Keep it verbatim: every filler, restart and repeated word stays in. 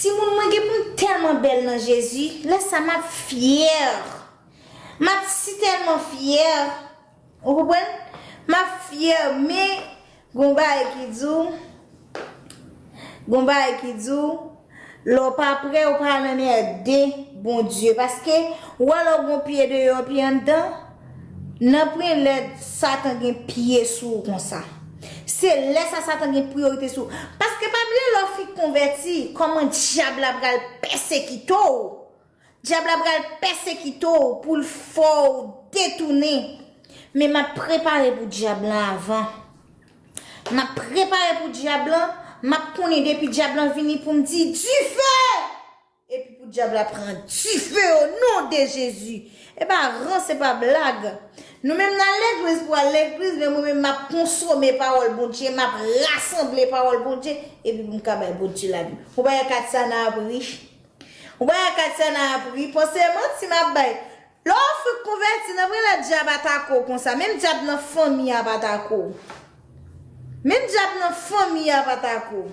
Timoun, mwen gen pou m tèlman bèl nan Jezi, lè sa m ap fyè. M ap si tèlman fyè. Ou konprann? M ap fyè, men gon bagay ki di w, gon bagay ki di w, lè w pa prè, ou pa anmède Bondye. Paske, ou wè lè w gon pye deyò, pye anndan, nan pwen lè Satan gen pye sou ou konsa. Se lè sa Satan gen priyorite sou ou. Paske pa bliye lè w fin konvèti, kòman dyab la pral pèsekite w. Dyab la pral pèsekite w pou l fè w detounen. Men m ap prepare pou dyab lan avan. M ap prepare pou dyab lan, m ap konnen depi dyab lan vini pou m di, dife! Epi pou dyab la pran dife o non de Jezi. E pa rans, e pa blag. Nou menm n al legliz pou al legliz, men mwen menm m ap konsome pawòl Bondye, m ap rasanble pawòl Bondye, epi pou m ka bay Bondye lavi. Ou pa wè Katiana ap ri? Ou pa wè Katiana ap ri? Panse manti m ap bay. Lè w fin konvèti, nan pwen lè dyab atake w konsa, menm dyab nan fanmi a ap atake w. Menm dyab nan fanmi a ap atake w.